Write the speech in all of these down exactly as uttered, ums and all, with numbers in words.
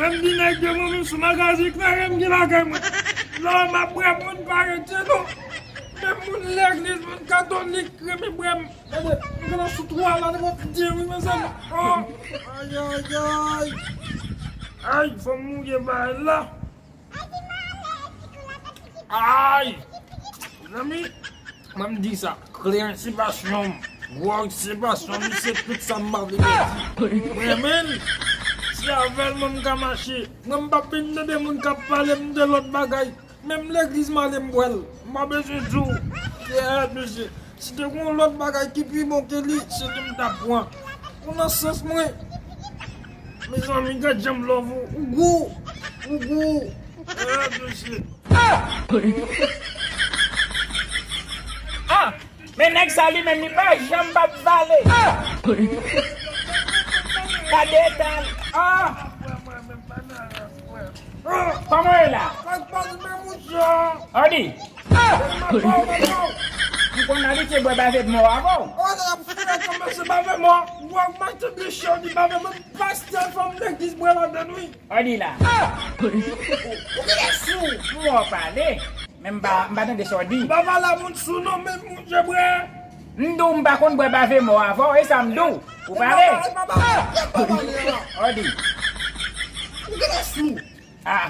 Menm di nèg yo, mwen menm sou magazin kleren m gen lakay mwen. Lò m ap bwè, moun pa rete non. Menm moun legliz, moun katolik, renmen bwè m. Gade, m gen nan sou twa la, depi de wi, mezanmi. Oh, ay, ay, ay. Ay, fò m mouye bagay la. Ay! Mezanmi, mwen m di sa, kleren se pasyon m, gwòg se pasyon m, se tout sa m pa vle pèdi. Mwen menm, se avè l mwen m ka mache. Mwen m p ap vin tande moun k ap pale m de lòt bagay. Menm legliz m ale m bwè l. M pa bezwen di w. Kèt mesye. Si te gen yon lòt bagay ki pi bon ke li, se li m t ap pran. Ou nan sans mwen. Mezanmi, gad jan m love ou. Ou gou. Ou gou. Kèt mesye. Ah! Men nèg sa li menm li pa janm p ap vale. Gade eta l. Ah! Kòman w ye la? Odi. M konn abitye bwè bave mò avè w. Odi la. Ou genlè sou. Mò pale. Men m pa, m pa tande sa w di. M pa pale a moun sou non, men moun je bwè. M di w m pa konn bwè bave mò avè w, e sa m di w. Ou pale? Odi. Ou genlè sou. Ah.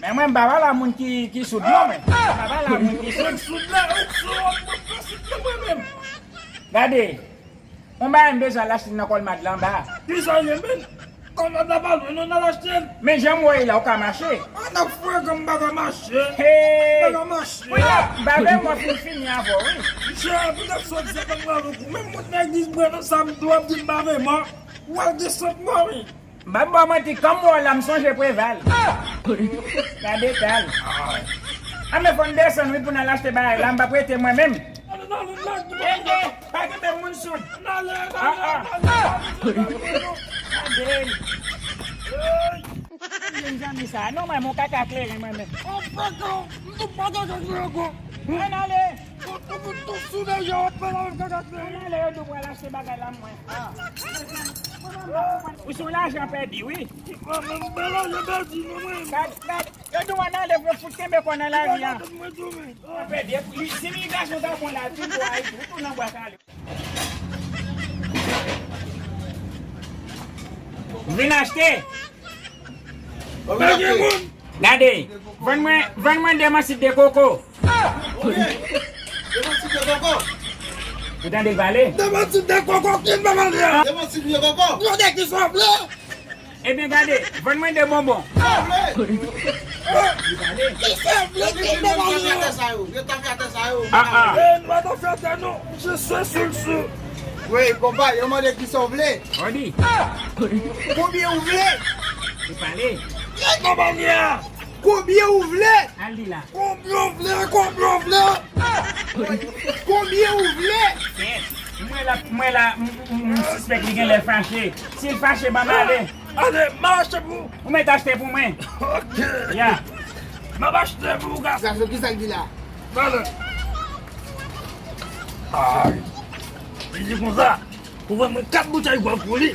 Men mwen m pa pale a moun ki, ki soud non, men. M pa pale a moun ki soud. Soud la, ou sou, ou pa soud non, mwen menm. Gade. Yon bagay m bezwen al achte nan Kòlmad la anba. Kisa w ye menm? Kòlmad la pa lwen non, n al achte l. Men jan m wè w la, ou ka mache. Ah, n ap frekan, m pa ka mache. Hey! M pa ka mache. Kounye a, bave mò fin fini avè w, wi. Misye, poutèt sòt sa pa m pral ou kou. Menm moun nan legliz mwen nan sa m di w ap di m bave mò. W al gen sant mò, wi. M pa ba w manti, kòm m wè w la, m sonje Preval. Gade eta l. A men fò n desann wi pou n al achte bagay la, m p ap rete mwen menm. Eh, eh, pa kite moun soud. Ah, ah. Gade l. Mezanmi sa, non, mwen, mwen kaka kleren mwen menm. Ann ale. Ou, ou, ou tou sou deja, w ap pale avèk kaka. Ann ale, yo di w pral achte bagay la, mwen. Ah. Ou sou lajan pèdi, wi. Mwen menm, m pa lajan pèdi, non, mwen. Gad, gad, yo di w ann ale, yo fout kenbe kò nan lari a. Pèdi, li, si imigrasyon ta pran l al pi lwen, ou tou nan bwa kale. Vin achte. Pa gen moun. Gade, vann mwen, vann mwen de mansit de koko. Ou tande l pale? De mansit de koko, ki n pa mande a? De mansit de koko. Yo de ki sa w vle? Ebyen gade, vann mwen de bonbon. Sa w vle? Li pale. Ki sa w vle, ki n pa mande a? Yo ta fè atè sa yo. Ah, ah. Eh, nou pa ta fè atè non. Misye sou, sou, sou. Wi, konpa, yo mande ki sa w vle. Odi. Konbyen ou vle? Li pale. Ki n pa mande a? Konbyen ou vle? Al di la. Konbyen w vle? Konbyen w vle? Konbyen ou vle? Kèt. Mwen la, mwen la, m, m, m, m sispèk li genlè fache. Si l fache, ban m ale. Ale, m ap achte pou ou. Ou mèt achte pou mwen. Ok. Ya. M ap achte pou ou, gason. Gason, kisa l di la? Valè. Ay. Li di konsa, pou vann mwen kat boutèy gwòg pou li.